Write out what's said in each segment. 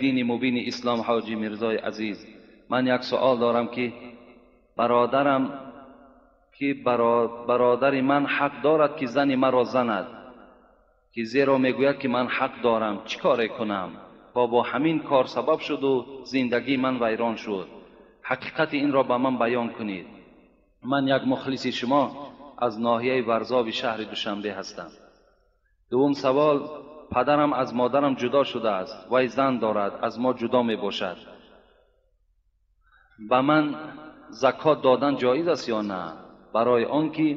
дини мубини ислом ҳоҷи Мирзои азиз, ман як суол дорам ки бародарам ки бародари ман ҳақ дорад ки зани маро занад, ки зеро мегӯяд ки ман ҳақ дорам, чӣ коре кунам? Ва бо ҳамин кор сабаб шуду зиндагии ман вайрон шуд. Ҳақиқати инро ба ман баён кунед. Ман як мухлиси шумо аз ноҳияи Варзоби шаҳри Душанбе ҳастам. Дуввум савол: падарам аз модарам ҷудо шудааст, вай зан дорад, аз мо ҷудо мебошад. Ба ман закот додан ҷоиз аст ё на? Барои он ки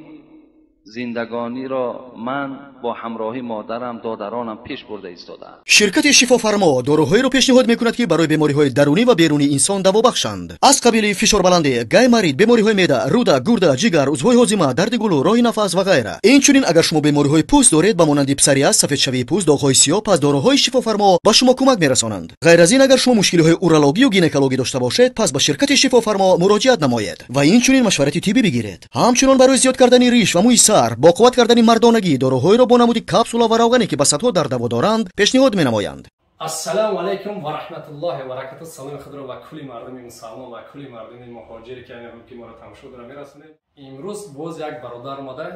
зиндагониро ман бо ҳамроҳи модарам, додаронам пеш бурда истодаам. Ширкати Шифофармо доруҳоеро пешниҳод мекунад, ки барои бемориҳои дарунӣ ва берунии инсон даво бахшанд. Аз қабили фишорбаландӣ, гайморит, бемориҳои меъда, рӯда, гурда, ҷигар, узвҳои ҳозима, дарди гулӯ, роҳи нафас ва ғайра. Инчунин агар шумо бемориҳои пӯст доред, ба монанди псориаз, сафедшавии пӯст, доғҳои сиёҳ, пас доруҳои Шифофармо ба шумо кӯмак мерасонанд. Ғайр аз ин, агар шумо мушкилиҳои урологию гинекологӣ дошта бошед, пас ба ширкати Шифофармо муроҷиат намоед ва инчунин машварати тиббӣ бигиред. Ҳамчунон барои зиёд кардани риш ва мӯи сар, бо қувват кардани мардонагӣ, доруҳоеро бо намуди капсула ва равғане ки ба садҳо дар даво доранд пешниҳод менамоянд. Ассалому алайкум ва раҳматуллоҳи ва баракатуҳ. Саломи худро ба кулли мардуми мусалмон ва кулли мардуми муҳоҷире ки ки моро тамошо дора мерасонед. Имрӯз боз як бародар омада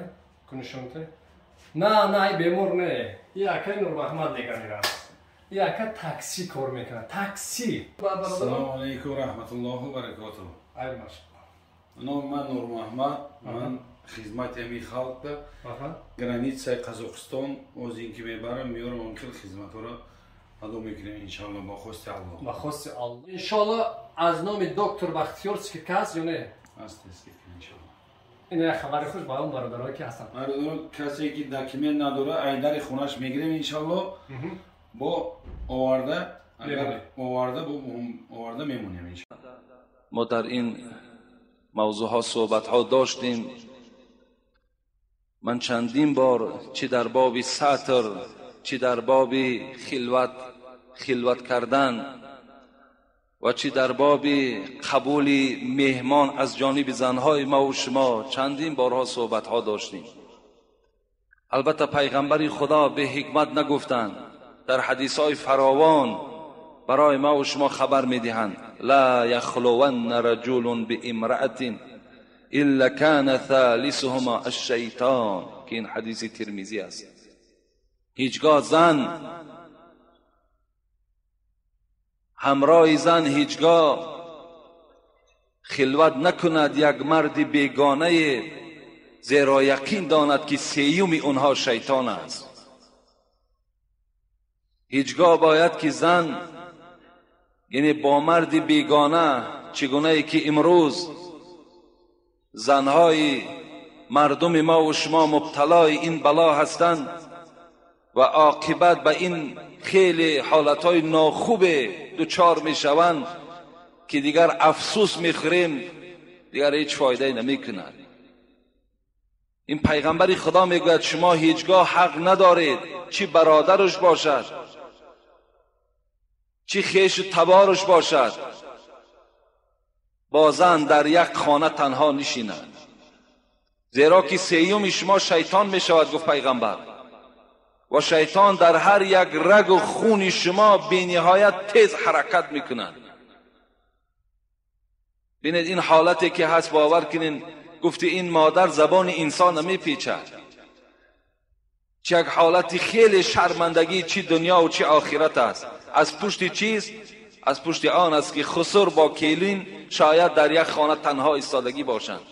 кунишонте. На, на, ай бемор не. И акаи Нурмаҳмад меганира. И ака такси кор мекунад. Такси. Ассалому алайкум ва раҳматуллоҳи ва баракатуҳ. Ай машаллоҳ. Номи ман Нурмаҳмад. Ман хизмати ҳамин халқда границаи Қазоқистон озин ки мебарам, меёрам, он хел хизматҳоро адо мекунем, иншоалло, ба хости Аллоҳ. Ба хости Аллоҳ. Иншоалло аз номи доктор Бахтиёр скидка ҳаст ё не? Ҳаст скидка, иншоалло. Ин як хабари хуш ба он бародарое ки ҳастанд. Бародаро, касе ки документ надора, айдари хонаш мегирем, иншоалло, бо оварда, агар оварда, бо оварда мемонем, иншоалло. Мо дар ин мавзӯъҳо суҳбатҳо доштем. Ман чандин бор чӣ дар боби сатр, чӣ дар боби хилват кардан ва чӣ дар боби қабули меҳмон аз ҷониби занҳои ма ва шумо чандин борҳо суҳбатҳо доштем. Албатта пайғамбари Худо бе ҳикмат нагуфтанд. Дар ҳадисҳои фаровон барои ма ва шумо хабар медиҳанд: ла яхлуванна раҷулун биимраатин илла кана thalисуҳума аш-шайтон, ки ин ҳадиси Тирмизӣ аст. Ҳеҷгоҳ зан ҳамроҳи зан ҳеҷгоҳ хилват накунад як марди бегонае, зеро яқин донад ки сеюми онҳо шайтон аст. Ҳеҷгоҳ бояд ки зан, яъне бо марди бегона, чигунае ки имрӯз занҳои мардуми ма ва шумо мубталои ин бало ҳастанд ва оқибат ба ин хеле ҳолатҳои нохубе дучор мешаванд ки дигар афсӯс мехӯрем, дигар ҳеҷ фоидае намекунад. Ин пайғамбари Худо мегӯяд шумо ҳеҷгоҳ ҳақ надоред, чӣ бародараш бошад, чӣ хешу табораш бошад, бо зан дар як хона танҳо нишинад, зеро ки сеюми шумо шайтон мешавад, гуфт пайғамбар. Ва шайтон дар ҳар як рагу хуни шумо бениҳоят тез ҳаракат мекунад. Бинед ин ҳолате ки ҳаст, бовар кунед, гуфти ин модар забони инсон намепечад. Чӣ як ҳолати хеле шармандагӣ, чӣ дунё ва чӣ охират аст. Аз пушти чист? Аз пушти он аст ки хусур бо келин шояд дар як хона танҳо истодагӣ бошанд.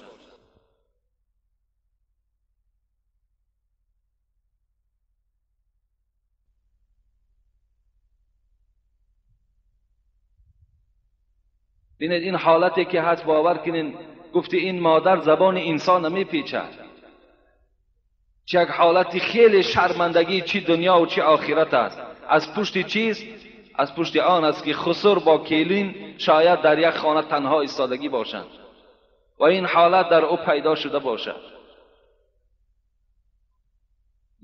Бинед ин ҳолате ки ҳаст, бовар кунед, гуфти ин модар забони инсон намепечад. Чӣ як ҳолати хеле шармандагӣ, чӣ дунё ва чӣ охират аст. Аз пушти чист? Аз пушти он аст ки хусур бо келин шояд дар як хона танҳо истодагӣ бошанд ва ин ҳолат дар ӯ пайдо шуда бошад.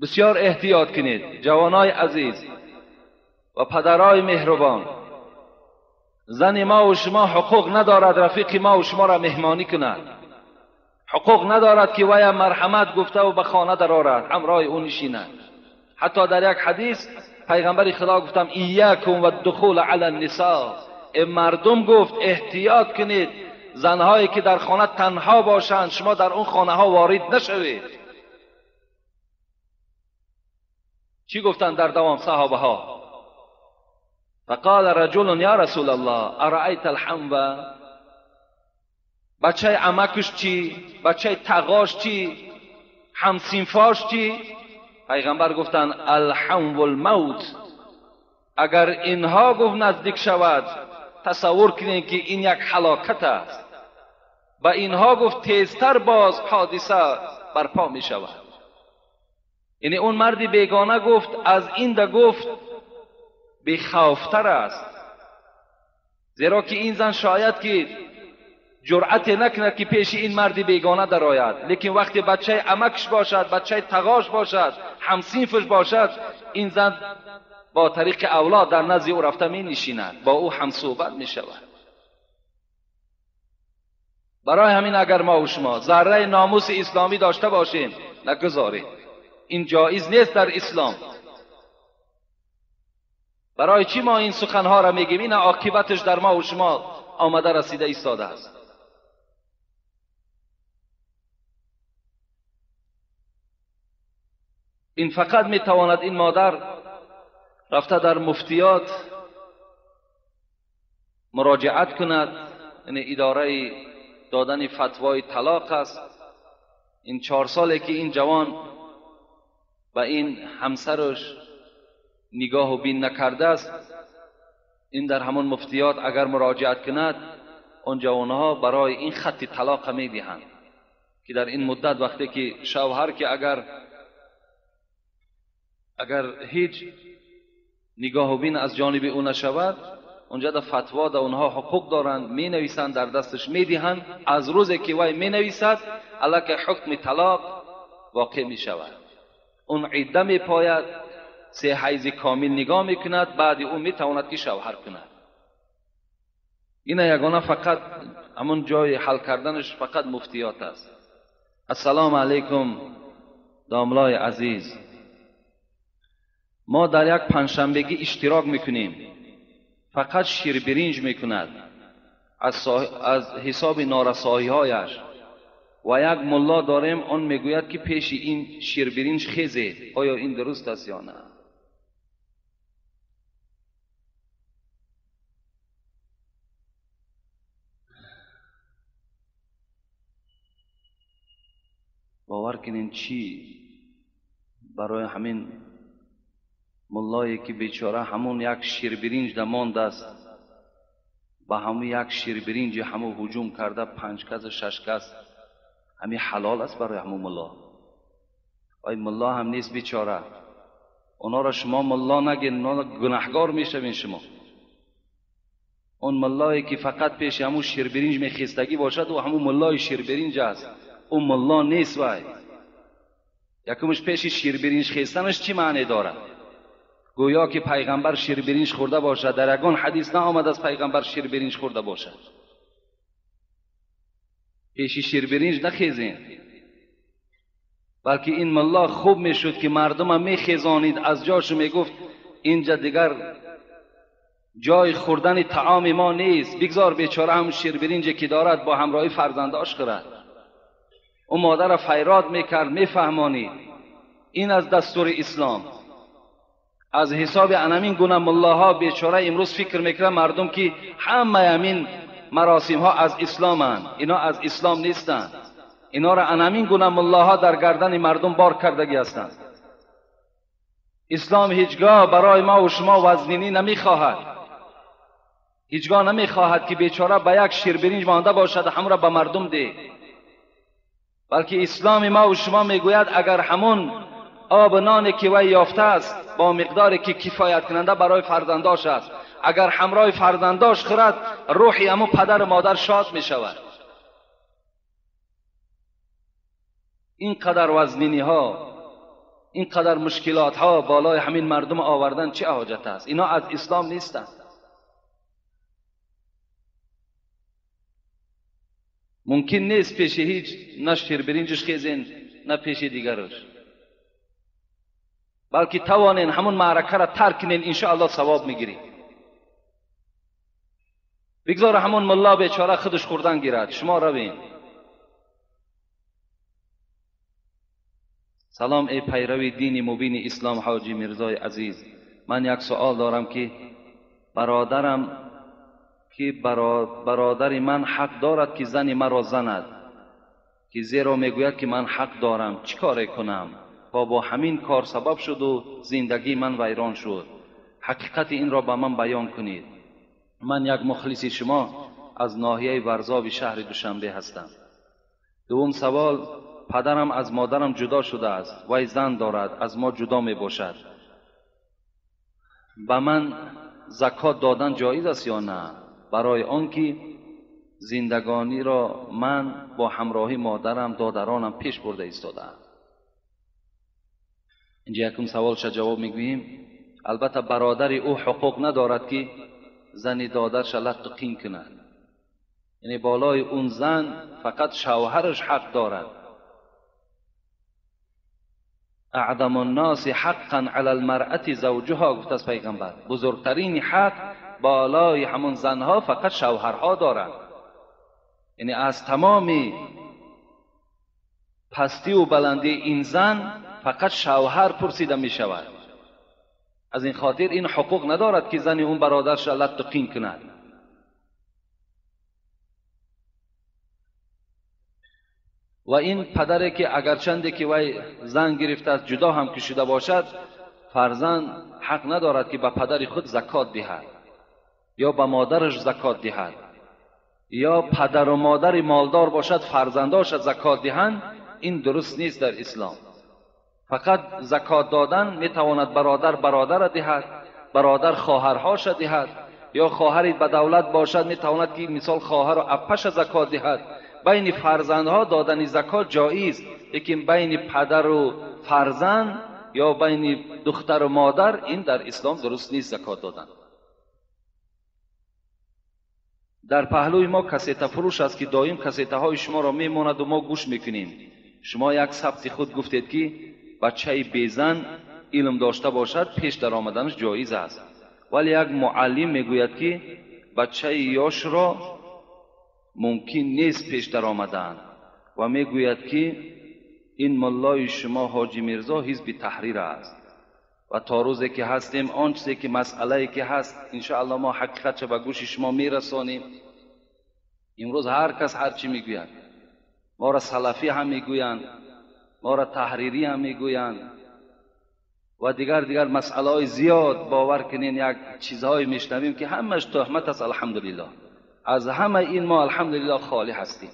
Бисёр эҳтиёт кунед, ҷавонои азиз ва падарои меҳрубон. Зани ма ва шумо ҳуқуқ надорад рафиқи ма ва шуморо меҳмонӣ кунад. ҳуқуқ надорад ки вая марҳамат гуфтаву ба хона дарорад, ҳамроҳи ӯ нишинад. Ҳатто дар як ҳадис پیغمبر خدا گفتم ایاکم و الدخول علی النساء، مردم گفت احتیاط کنید، زنهایی که در خانه تنها باشند شما در اون خانه ها وارد نشوید. چی گفتند در دوام صحابه ها؟ فقال رجل یا رسول الله ارأیت الحمو، بچه عمکش چی؟ بچه تقاش چی؟ همسینفاش چی؟ پیغمبر گفتند الحمو الموت، اگر اینها گفت نزدیک شود تصور کنید که این یک هلاکت است. و اینها گفت تیزتر باز حادثه برپا می شود. یعنی اون مرد بیگانه گفت از این ده گفت بیخوفتر است، زیرا که این زن شاید که جرأت نکند که پیش این مرد بیگانه درآید، لیکن وقتی بچه عمکش باشد، بچه تقاش باشد، همصنفش باشد، این زن با طریق اولاد در نزد او رفته می نشیند، با او هم صحبت می شود. برای همین اگر ما و شما ذره ناموس اسلامی داشته باشیم نگذاریم، این جایز نیست در اسلام. برای چی ما این سخنها را میگیم؟ این عاقبتش در ما و شما آمده رسیده ایستاده است. این فقط میتواند این مادر رفته در مفتیات مراجعت کند، یعنی اداره دادن فتوای طلاق است. این 4 ساله که این جوان و این همسرش نگاه و بین نکرده است، این در همون مفتیات اگر مراجعت کند، آن جوانها برای این خط طلاق میدهند که در این مدت وقتی که شوهر که اگر هیچ نگاه و بین از جانب او نشود، اونجا در فتوا در اونها حقوق دارند، می نویسند، در دستش می دهند. از روزی که وی می نویسد علیه حکم طلاق واقع می شود. اون عده می پاید، 3 حیض کامل نگاه می کند، بعد او می تواند که شوهر کند. این یگانه فقط همون جای حل کردنش فقط مفتیات است. السلام علیکم داملای عزیز، ما در یک پنجشنبگی اشتراک میکنیم، فقط شیر برنج میکند از حساب نارسایی هایش، و یک ملا داریم آن میگوید که پیش این شیر برنج خیزید، آیا این درست است یا نه؟ باور کنین چی برای همین ملایی که بیچاره همون یک شیر برنج دماند است، با همون یک شیر برنج همون هجوم کرده 5 کس 6 کس، همین حلال است برای همون ملا؟ آی ملا هم نیست بیچاره، اونا را شما ملا نگین، اونا گناهگار میشوین شما. اون ملایی که فقط پیش همون شیر برنج میخیستگی باشد، او همون ملای شیر برنج است، اون ملا نیست. وای یکمش پیش شیر برنج خیستنش چی معنی دارد؟ گویا که پیغمبر شیر برنج خورده باشد. در یگان حدیث نآمد از پیغمبر شیر برنج خورده باشد. پیش شیر برنج نخیزین، بلکه این ملا خوب میشد که مردم میخیزانید از جاش، میگفت اینجا دیگر جای خوردن طعام ما نیست، بگذار بیچاره هم شیر برنج که دارد با همراهی فرزنداش خورد. او مادر فیراد میکرد، میفهمانید این از دستور اسلام. از حساب انمین گونه ملاها بیچاره امروز فکر میکنه مردم که همه همین مراسم ها از اسلام هن. اینا از اسلام نیستند، اینا را انمین گونه ملاها در گردن مردم بار کردگی هستند. اسلام هیچگاه برای ما و شما وزنینی نمیخواهد، هیچگاه نمیخواهد که بیچاره به یک شیر برنج مانده باشد هم را به مردم ده، بلکه اسلام ما و شما میگوید اگر همون آب نانی که وی یافته است با مقداری که کفایت کننده برای فرزنداش است، اگر همراه فرزنداش خورد روحی همون پدر و مادر شاد می شود. اینقدر وزنینی ها، اینقدر مشکلات ها بالای همین مردم آوردن چه حاجت است؟ اینا از اسلام نیستند. ممکن نیست پیش هیچ نه شیر برنجش خیزین نه پیش دیگرش. Балки тавонен ҳамон маъракаро тарк кунен, иншоаллоҳ савоб мегирӣ. Бигзор ҳамон мулло бечора худаш хӯрдан гирад, шумо равен. Салом эй пайрави дини мубини ислом ҳоҷи Мирзои азиз. Ман як суол дорам ки бародарам ки бародари ман ҳақ дорад ки зани маро занад, ки зеро мегӯяд ки ман ҳақ дорам, чӣ коре кунам? Ва бо ҳамин кор сабаб шуду зиндагии ман вайрон шуд. Ҳақиқати инро ба ман баён кунед. Ман як мухлиси шумо аз ноҳияи Варзоби шаҳри Душанбе ҳастам. Дуввум савол: падарам аз модарам ҷудо шудааст, вай зан дорад, аз мо ҷудо мебошад. Ба ман закот додан ҷоиз аст ё на? Барои он ки зиндагониро ман бо ҳамроҳи модарам, додаронам пеш бурда истодаам. Инҷа якум саволша ҷавоб мегӯем. Албатта бародари ӯ ҳуқуқ надорад ки зани додарша латту қин кунад. Яъне болои он зан фақат шавҳараш ҳақ дорад. اعظم الناس حقا علی المرأة زوجها گفت از پیغمبر. بزرگترین حق بالای همون زنها فقط شوهرها دارند. یعنی از تمام پستی و بلندی این زن فقط شوهر پرسیده می شود. از این خاطر این حقوق ندارد که زن اون برادرش لت و قین کند. و این پدره که اگرچنده که وی زن گرفته است جدا هم که شده باشد، فرزند حق ندارد که به پدر خود زکات دهد یا به مادرش زکات دهد، یا پدر و مادر مالدار باشد فرزنداش زکات دهند. این درست نیست در اسلام. فقط زکات دادن میتواند برادر برادر دهد، برادر خواهرهاش دهد، یا خواهری به دولت باشد میتواند که مثال خواهر و اپش زکات دهد. بین فرزندها دادن زکات جایز، لیکن بین پدر و فرزند یا بین دختر و مادر این در اسلام درست نیست زکات دادن. در پهلوی ما کسیته فروش است که دائم کسیته های شما را میماند و ما گوش میکنیم. شما یک ثبت خود گفتید که بچه بیزن علم داشته باشد پیش در آمدنش جایز است، ولی یک معلم میگوید که بچه یاش را ممکن نیست پیش در آمدن و میگوید که این ملای شما حاجی میرزا حزب تحریر است و تا روزی که هستیم آن چیزی که مسئله که هست انشاءالله ما حقیقت به گوش شما میرسانیم. امروز هر کس هر چی میگوید، ما را سلفی هم میگویند، ما را تحریری هم میگویند و دیگر مسئله های زیاد. باور کنین یک چیزهای میشنویم که همش تهمت است. الحمدلله از همه این ما الحمدلله خالی هستیم.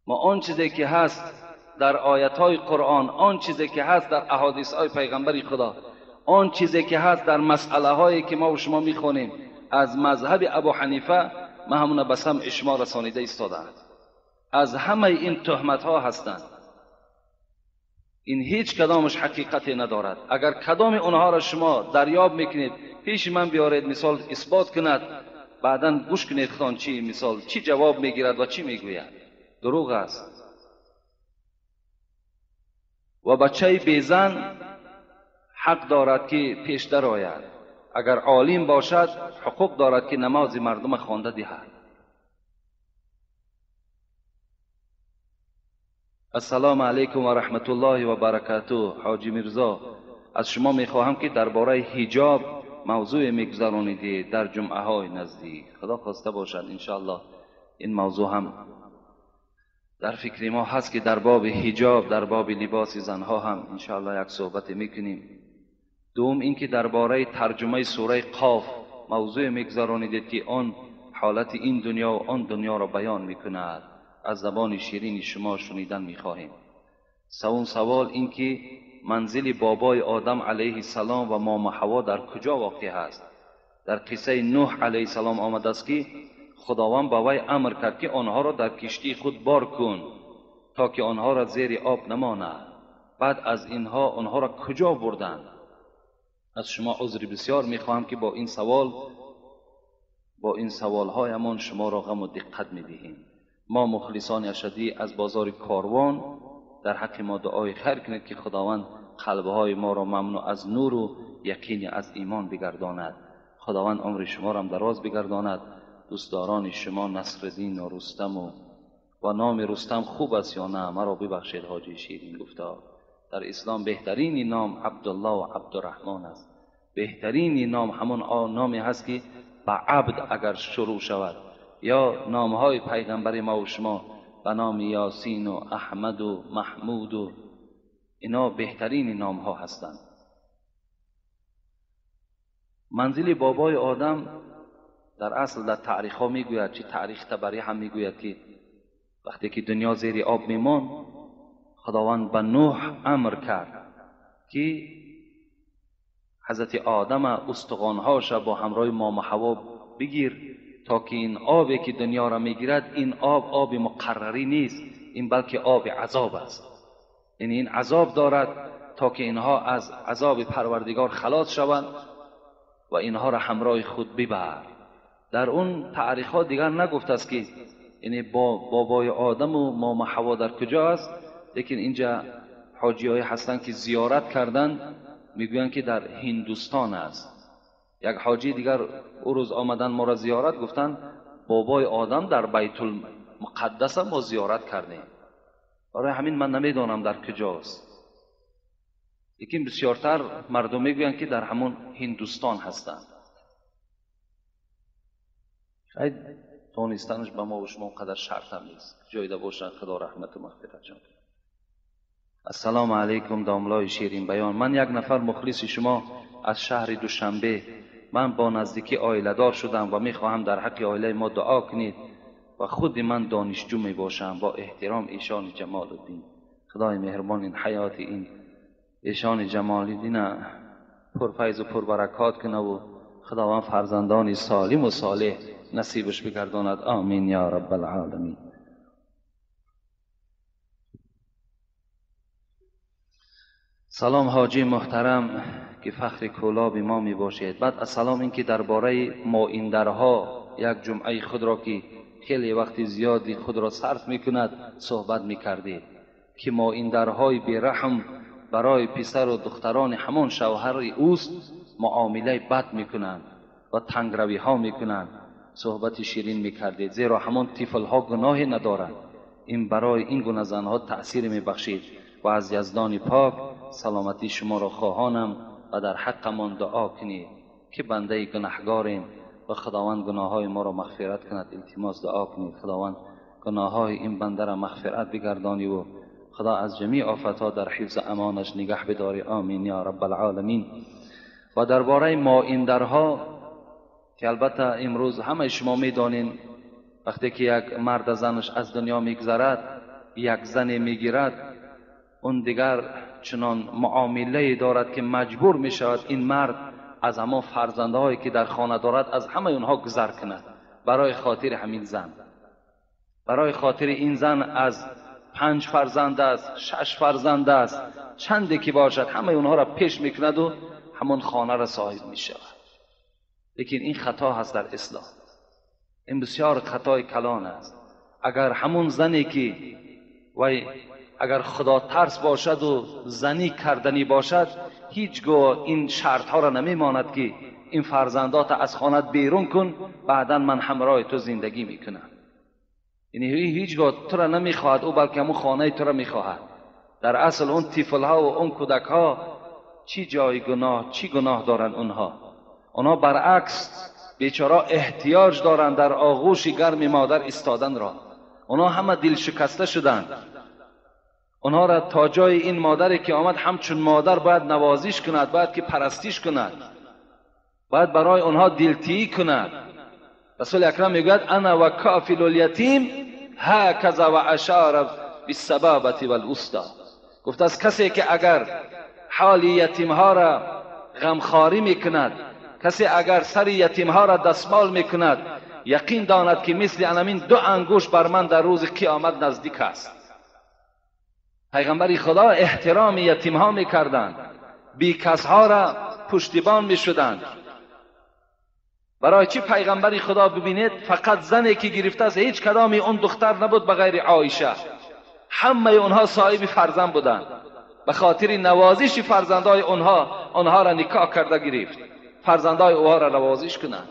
ما آن چیزی که هست در آیت های قرآن، آن چیزی که هست در احادیث های پیغمبر خدا، آن چیزی که هست در مسئله هایی که ما و شما میخوانیم از مذهب ابو حنیفه، ما همون به سمع شما رسانیده ایستاده. از همه این تهمت ها هستند. این هیچ کدامش حقیقتی ندارد. اگر کدام اونها را شما دریاب میکنید پیش من بیارید، مثال اثبات کند، بعدا گوش کنید خان چی مثال چی جواب میگیرد و چی میگوید. دروغ است. و بچه بیزن حق دارد که پیش در آید. اگر عالم باشد حقوق دارد که نماز مردم خوانده دهد. السلام علیکم و رحمت الله و برکاته. حاجی میرزا، از شما میخواهم که درباره حجاب موضوع میگذرانیدید در جمعه های نزدیک. خدا خواسته باشد انشاءالله این موضوع هم در فکر ما هست که در باب حجاب، در باب لباس زنها هم انشاءالله یک صحبت میکنیم. دوم اینکه درباره ترجمه سوره قاف موضوع میگذرانیدید که آن حالت این دنیا و آن دنیا را بیان میکند. از زبان شیرین شما شنیدن میخواهیم. سوم سوال این که منزل بابای آدم علیه السلام و ماما حوا در کجا واقع است؟ در قصه نوح علیه السلام آمده است که خداوند به وی امر کرد که آنها را در کشتی خود بار کن تا که آنها را زیر آب نماند. بعد از اینها آنها را کجا بردند؟ از شما عذر بسیار میخواهم که با این سوالهایمان شما را غم و دقت میدهیم. ما مخلصان اشدی از بازار کاروان در حق ما دعای خیر کنید که خداوند قلبهای ما را ممنوع از نور و یقین از ایمان بگرداند. خداوند عمر شما را هم دراز بگرداند. دوستداران شما نصرالدین و رستم و نام رستم خوب است یا نه مرا ببخشید حاجی شیرین گفتا. در اسلام بهترین نام عبدالله و عبدالرحمن است. بهترین نام همون نامی هست که به عبد اگر شروع شود، یا نامهای پیغمبر ما و شما به نام یاسین و احمد و محمود و اینا بهترین نام ها هستند. منزل بابای آدم در اصل در تاریخ ها میگوید، چه تاریخ طبری هم میگوید که وقتی که دنیا زیر آب میمان، خداوند به نوح امر کرد که حضرت آدم استخوانهاش با همراه مام و حوا بگیر تا که این آبی که دنیا را میگیرد این آب آب مقرری نیست، این بلکه آب عذاب است. یعنی این عذاب دارد تا که اینها از عذاب پروردگار خلاص شوند و اینها را همراه خود ببر. در اون تاریخ ها دیگر نگفت است که یعنی با بابای آدم و مام و حوا در کجا است، لیکن اینجا حاجی های هستند که زیارت کردن میگویند که در هندوستان است. یک حاجی دیگر او روز آمدن ما را زیارت، گفتن بابای آدم در بیت المقدس ما زیارت کردیم. برای همین من نمیدانم در کجاست، لیکن بسیارتر مردم میگویند که در همون هندوستان هستند. شاید دانستنش به ما و شما قدر شرط هم نیست. جایده باشن خدا رحمت و مغفرت جان. السلام علیکم داملای شیرین بیان. من یک نفر مخلص شما از شهر دوشنبه. من با نزدیکی عایله دار شدم و میخواهم در حق عایله ما دعا کنید و خود من دانشجو می باشم. با احترام ایشان جمال الدین. خدای مهربان این حیات این ایشان جمال الدین پرفیض و پربرکات کنه و خداوند فرزندانی سالم و صالح نصیبش بگرداند. آمین یا رب العالمین. سلام حاجی محترم که فخر کولاب ما می باشید. بعد از سلام این که درباره مایندرها یک جمعه خود را که خیلی وقت زیادی خود را صرف می کند صحبت می کردید که مایندرهای بیرحم برای پسر و دختران همان شوهر اوست معامله بد می کنند و تنگروی ها می کنند. صحبت شیرین می کردید، زیرا همان طفل ها گناهی ندارند. این برای این گونه زنها تأثیر می بخشید و از یزدان پاک سلامتی شما را خواهانم و در حقمان دعا کنید که بنده گناهگاریم و خداوند گناههای ما را مغفرت کند. التماس دعا کنید خداوند گناههای این بنده را مغفرت بگردانی و خدا از جمیع آفتها در حفظ امانش نگه بداری. آمین یا رب العالمین. و درباره مایندرها که البته امروز همه شما میدانین، وقتی که یک مرد زنش از دنیا میگذرد یک زن میگیرد، اون دیگر چنان معامله دارد که مجبور می شود این مرد از همان فرزندهایی که در خانه دارد از همه اونها گذر کند برای خاطر همین زن. برای خاطر این زن از 5 فرزند است، 6 فرزند است، چندی که باشد همه اونها را پیش میکند و همان خانه را صاحب می شود. لیکن این خطا هست در اسلام، این بسیار خطای کلان است. اگر همون زنی که وی اگر خدا ترس باشد و زنی کردنی باشد، هیچگاه این شرط ها را نمیماند که این فرزندات از خانه بیرون کن بعدا من همراه تو زندگی میکنم. یعنی هیچگاه تو را نمیخواهد او، بلکه همون خانه تو را میخواهد. در اصل اون طفل ها و اون کودک ها چی جای گناه، چی گناه دارند اونها؟ اونها برعکس بیچاره احتیاج دارند در آغوش گرم مادر ایستادن را. اونها همه دل شکسته شدند. اونها را تا جای این مادری که آمد همچون مادر باید نوازش کند، باید که پرستیش کند، باید برای اونها دلتیی کند. رسول اکرم میگوید انا و کافل الیتیم هکذا و اشار بالسبابة والوسطی. گفت از کسی که اگر حال یتیم ها را غمخواری میکند، کسی اگر سر یتیم ها را دستمال میکند، یقین داند که مثل انمین 2 انگشت بر من در روز قیامت نزدیک است. پیغمبر خدا احترام یتیم ها میکردند، بی کس ها را پشتیبان میشدند. برای چی پیغمبر خدا ببینید فقط زنی که گرفته است هیچ کدامی اون دختر نبود به غیر عایشه، همه اونها صاحب فرزند بودند. به خاطر نوازش فرزندای اونها، آنها را نکاح کرده گرفت، فرزندای اوها را نوازش کنند.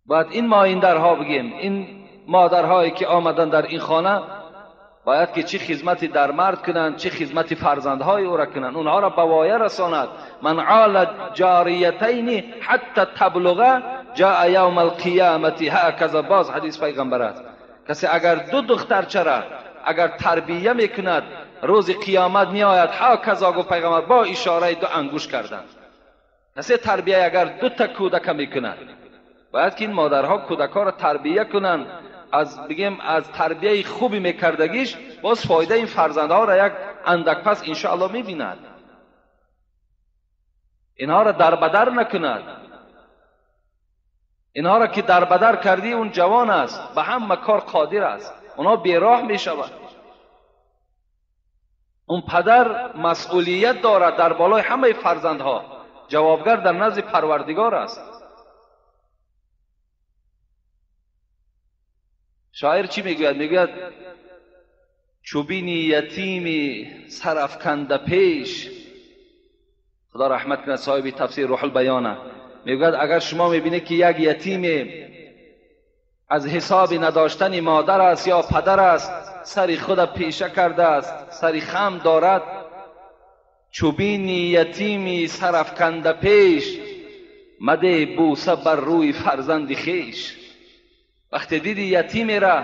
باید این مایندرها بگیم، این مادرهایی که آمدن در این خانه باید که چه خدمتی در مرد کنند، چه خدمتی فرزندهای او را کنند، اونها را به وایه رساند. من عال جاریتین حتی تبلغ جاء یوم القیامت هکذا، باز حدیث پیغمبر است. کسی اگر دو دختر چرا اگر تربیه میکند روز قیامت میآید هکذا، گفت پیغمبر با اشاره دو انگوش کردند. کسی تربیه اگر دو تا کودک میکند، باید که این مادرها کودکها را تربیه کنند، از بگیم از تربیه خوبی میکردگیش باز فایده این فرزندها را یک اندک پس انشاءالله میبیند. اینها را در بدر نکند. اینها را که در بدر کردی اون جوان است، به همه کار قادر است، اونها بیراه میشود. اون پدر مسئولیت دارد در بالای همه فرزندها، جوابگر در نزد پروردگار است. شاعر چی میگوید؟ میگوید چوبینی یتیمی سرافکنده پیش، خدا رحمت کنه صاحب تفسیر روح البیانه، میگوید اگر شما میبینید که یک یتیم از حساب نداشتن مادر است یا پدر است، سر خود پیشه کرده است، سر خم دارد، چوبینی یتیمی سرافکنده پیش، مده بوسه بر روی فرزند خیش. وقتی دیدی یتیمی را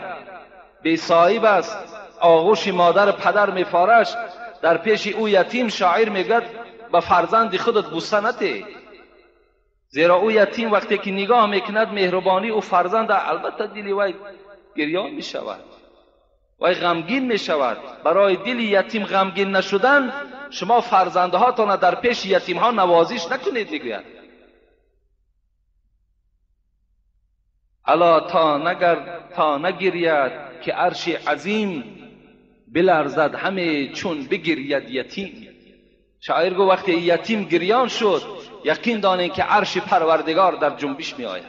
بی صاحب است، آغوش مادر پدر میفارش، در پیش او یتیم شاعر میگوید به فرزند خودت بوسه نده، زیرا او یتیم وقتی که نگاه میکند مهربانی او فرزند، البته دل وی گریان میشود، وی غمگین میشود. برای دل یتیم غمگین نشدن شما فرزندهاتان در پیش یتیم ها نوازش نکنید. میگوید الا تا نگرید که عرش عظیم بلرزد همه چون بگرید یتیم. شاعر گفت وقتی یتیم گریان شد یقین دانید که عرش پروردگار در جنبش می آید.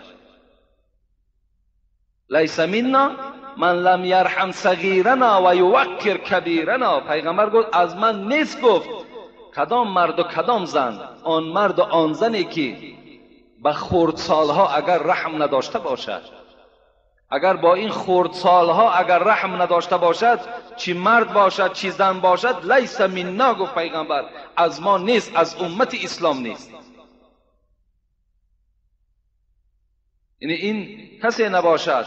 لیس منا من لم یرحم صغیرنا و یوقر کبیرنا. پیغمبر گفت از من نیست، گفت کدام مرد و کدام زن، آن مرد و آن زنی که به خردسالها اگر رحم نداشته باشد، اگر با این خردسالها اگر رحم نداشته باشد، چی مرد باشد چی زن باشد، لیس منا، گفت پیغمبر از ما نیست، از امت اسلام نیست. یعنی این کسی نباشد.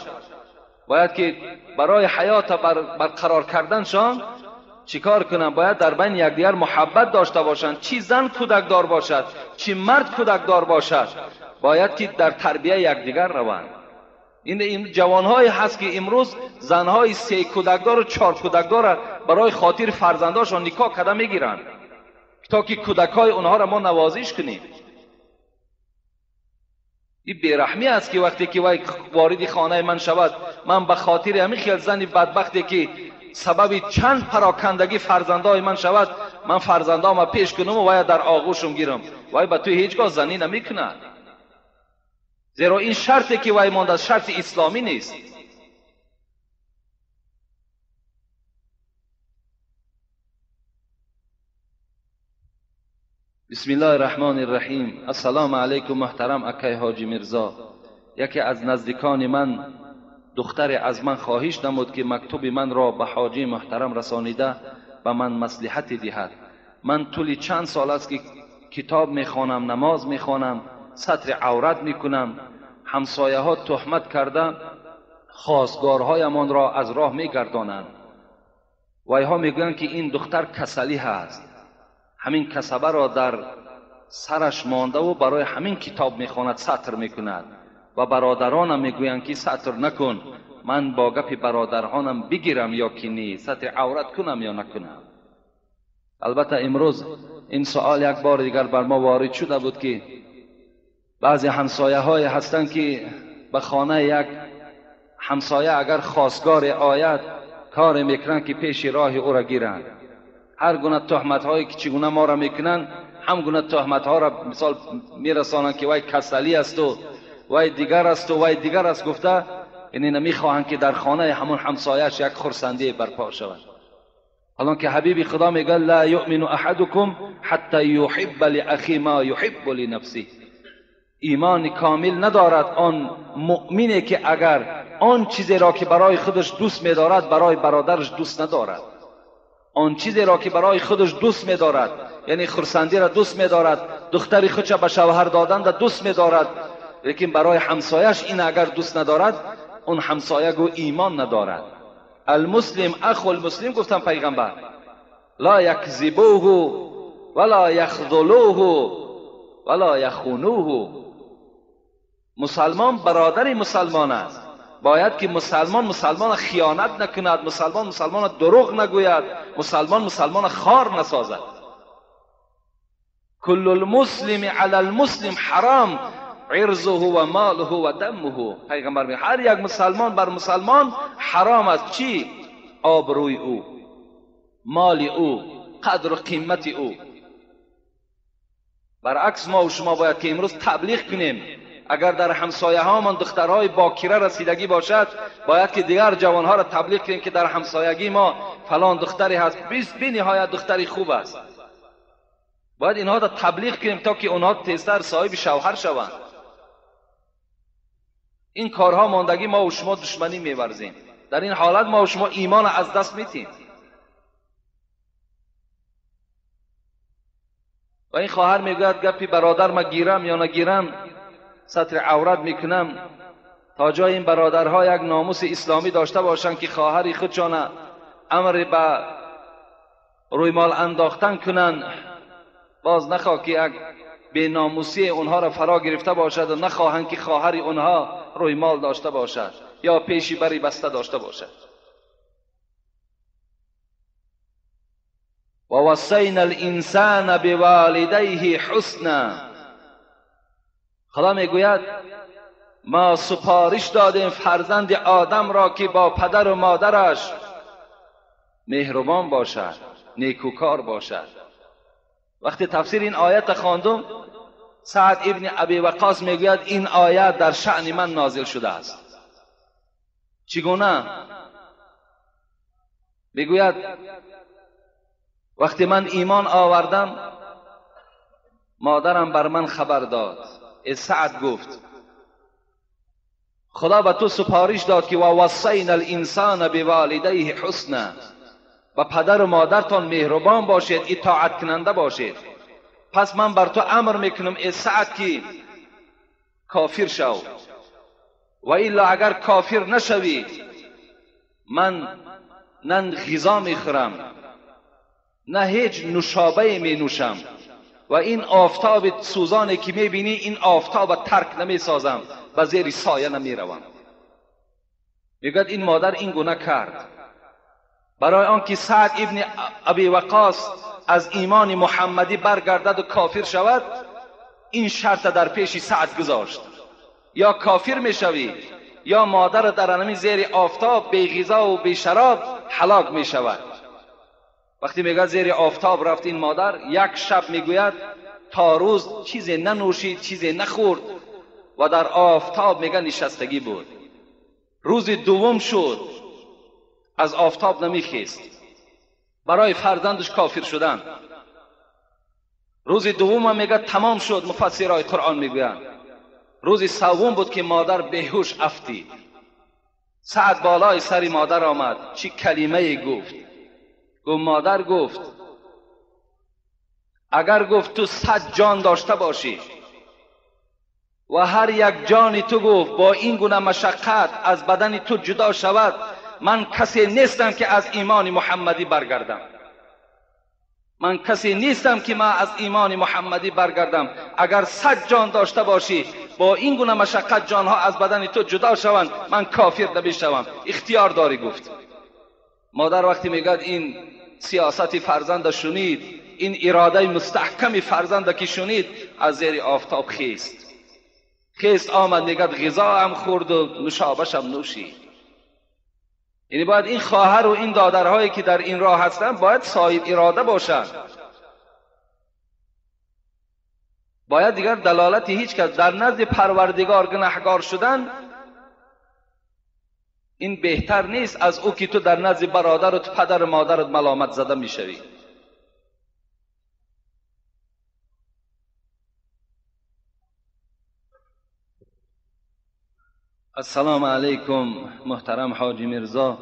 باید که برای حیات برقرار کردنشان چیکار کنن؟ باید در بین یکدیگر محبت داشته باشند، چی زن کودک دار باشد چی مرد کودک دار باشد، باید که در تربیه یکدیگر روند. این جوانهایی هست که امروز زنهای 3 کودکدار و 4 کودکدار برای خاطر فرزنداشان نکاح کرده میگیرند تا که کودکهای اونها را ما نوازش کنیم. این بیرحمی است که وقتی که وارد خانه من شود، من به خاطر همین خیال زن بدبختی که سبب چند پراکندگی فرزندای من شود، من فرزندام پیش کنم و در آغوشم گیرم، وای به تو هیچگاه زنی نمیکند، زیرا این شرطی که وای مانده شرط اسلامی نیست. بسم الله الرحمن الرحیم. السلام علیکم محترم اکای حاجی میرزا. یکی از نزدیکان من دختر از من خواهش نمود که مکتوب من را به حاجی محترم رسانیده به من مصلحت دهد. من طول چند سال است که کتاب میخوانم، نماز میخوانم، ستر عورت میکنم. همسایه ها تهمت کرده خواستگارهایمان را از راه میگردانند. وایها میگویند که این دختر کسلی هست، همین کسبه را در سرش مانده و برای همین کتاب میخواند، ستر میکند. و برادرانم میگویند که ستر نکن، من با گپ برادرانم بگیرم یا که نی، ستر عورت کنم یا نکنم. البته امروز این سوال یک بار دیگر بر ما وارد شده بود که بعضی همسایه های هستند که به خانه یک همسایه اگر خواستگار آید کار میکنند که پیش راه او را گیرند. هر گونه تهمت هایی که چگونه ما را میکنند، هم گونه تهمت ها را مثال میرسانند که وای کسلی است و وای دیگر است و وای دیگر است گفته، یعنی نمیخواهند که در خانه همون همسایه‌اش یک خرسندی برپا شود. حالان که حبیب خدا میگه لا یؤمن احدکم حتی یحب لاخی ما یحب لنفسه. ایمان کامل ندارد آن مؤمنی که اگر آن چیزی را که برای خودش دوست می‌دارد برای برادرش دوست ندارد. آن چیزی را که برای خودش دوست می‌دارد، یعنی خرسندی را دوست می‌دارد، دختری خودش به شوهر دادن را دوست می‌دارد، لیکن برای همسایش این اگر دوست ندارد، اون همسایه گو ایمان ندارد. المسلم اخو المسلم گفتن پیغمبر، لا یکذبوه ولا یخذلوه ولا یخونوه. مسلمان برادر مسلمان است. باید که مسلمان مسلمان خیانت نکند، مسلمان مسلمان دروغ نگوید، مسلمان مسلمان خار نسازد. کل المسلم علی المسلم حرام عرضه و ماله و دمه. پیغمبر میگه هر یک مسلمان بر مسلمان حرام است چی؟ آبروی او، مال او، قدر و قیمت او. برعکس ما و شما باید که امروز تبلیغ کنیم. اگر در همسایه هامان دخترهای باکره رسیدگی باشد، باید که دیگر جوانها را تبلیغ کنیم که در همسایگی ما فلان دختری هست، بی نهایت دختری خوب است. باید اینها را تبلیغ کنیم تا که اونها تیزتر صاحب شوهر شوند. این کارها ماندگی ما و شما دشمنی می‌ورزیم. در این حالت ما و شما ایمان از دست میتیم. و این خواهر میگوید گپی برادر ما گیرم یا نگیرم، ستر عورت میکنم تا جای این برادرها یک ناموس اسلامی داشته باشند که خواهری خودشان امر به رویمال انداختن کنند، باز نخواه که یک به ناموسی اونها را فرا گرفته باشد و نخواهند که خواهری اونها رویمال داشته باشد یا پیشی بری بسته داشته باشد. و وصینا الانسان بوالدیه حسنا. خدا میگوید ما سپارش دادیم فرزند آدم را که با پدر و مادرش مهربان باشد، نیکوکار باشد. وقتی تفسیر این آیت خواندم، سعد ابن ابی وقاص میگوید این آیت در شأن من نازل شده است. چگونه؟ میگوید وقتی من ایمان آوردم، مادرم بر من خبر داد. سعد گفت خدا به تو سپارش داد که و وصینا الانسان بوالدیه حسنا، و پدر و مادرتان مهربان باشید، اطاعت کننده باشید. پس من بر تو امر میکنم ای سعد که کافر شو، و الا اگر کافر نشوی من نه غذا میخورم نه هیچ نوشابه می نوشم، و این آفتاب سوزانی که میبینی این آفتاب ترک نمیسازم، به زیر سایه نمیروم. میگوید این مادر این گونه کرد برای آنکه سعد ابن ابی وقاص از ایمان محمدی برگردد و کافر شود. این شرط در پیش سعد گذاشت: یا کافر میشوی یا مادر در همین زیر آفتاب بی غذا و بی شراب هلاک میشود. وقتی میگه زیر آفتاب رفت این مادر، یک شب میگوید تا روز چیزی ننوشید، چیزی نخورد و در آفتاب میگه نشستگی بود. روز دوم شد از آفتاب نمیخیست، برای فرزندش کافر شدن. روز دوم هم میگه تمام شد، مفسرهای قرآن میگویند. روز سوم بود که مادر بیهوش افتید. سعد بالای سر مادر آمد، چی کلمه گفت؟ گفت مادر گفت اگر گفت تو 100 جان داشته باشی و هر یک جانی تو گفت با این گونه مشقت از بدن تو جدا شود، من کسی نیستم که از ایمان محمدی برگردم. من کسی نیستم که من از ایمان محمدی برگردم. اگر 100 جان داشته باشی با این گونه مشقت جانها از بدن تو جدا شوند، من کافر نمیشوم، اختیار داری. گفت مادر وقتی میگد این سیاست فرزند شنید، این اراده مستحکم فرزند که شنید، از زیر آفتاب خیست آمد، میگد غذا هم خورد و نوشابش هم نوشید. یعنی باید این خواهر و این دادرهایی که در این راه هستند باید صاحب اراده باشند. باید دیگر دلالت هیچ کس در نزد پروردگار گناهگار شدن، این بهتر نیست از او که تو در نزد برادرت، پدر و مادرت ملامت زده میشوی. السلام علیکم محترم حاجی میرزا،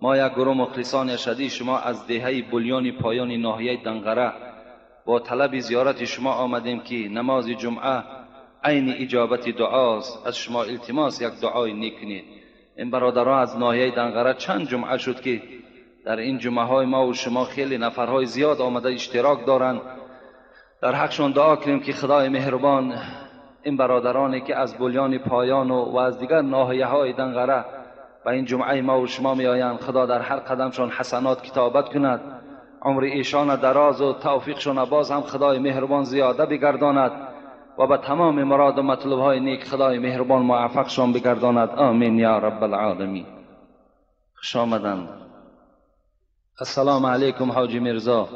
ما یک گروه مخلصان شدید شما از دهه بلیان پایان ناحیه دنقره با طلب زیارت شما آمدیم که نماز جمعه عین اجابت دعاست. از شما التماس یک دعای نیک کنید. این برادران از ناحیه دنقره چند جمعه شد که در این جمعه های ما و شما خیلی نفرهای زیاد آمده اشتراک دارند. در حقشون دعا کنیم که خدای مهربان این برادرانی که از بلیان پایان و از دیگر ناحیه های دنقره و این جمعه ما و شما می آیند، خدا در هر قدمشان حسنات کتابت کند، عمر ایشان دراز و توفیقشان باز هم خدای مهربان زیاده بگرداند و به تمام مراد و مطلوب های نیک خدای مهربان موفقشان بگرداند. آمین یا رب العالمین. خوش آمدند. السلام علیکم حاجی میرزا،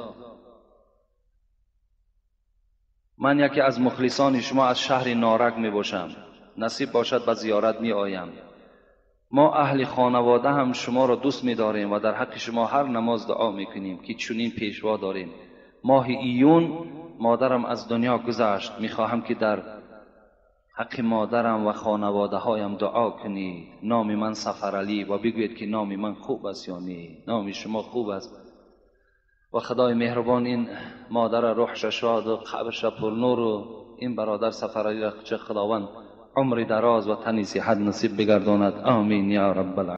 من یکی از مخلصان شما از شهر نارک می باشم. نصیب باشد به زیارت می آیم. ما اهل خانواده هم شما را دوست می داریم و در حق شما هر نماز دعا می کنیم که چنین پیشوا داریم. ماه ایون مادرم از دنیا گذشت. می خواهم که در حق مادرم و خانواده هایم دعا کنید. نام من سفرعلی و بگویید که نام من خوب است یا نه. نام شما خوب است و خدای مهربان این مادر روحش شاد و قبرش پر نور و این برادر سفرعلی را چه خداوند عمر دراز و تنی صحت نصیب بگرداند. آمین یا رب العالمین.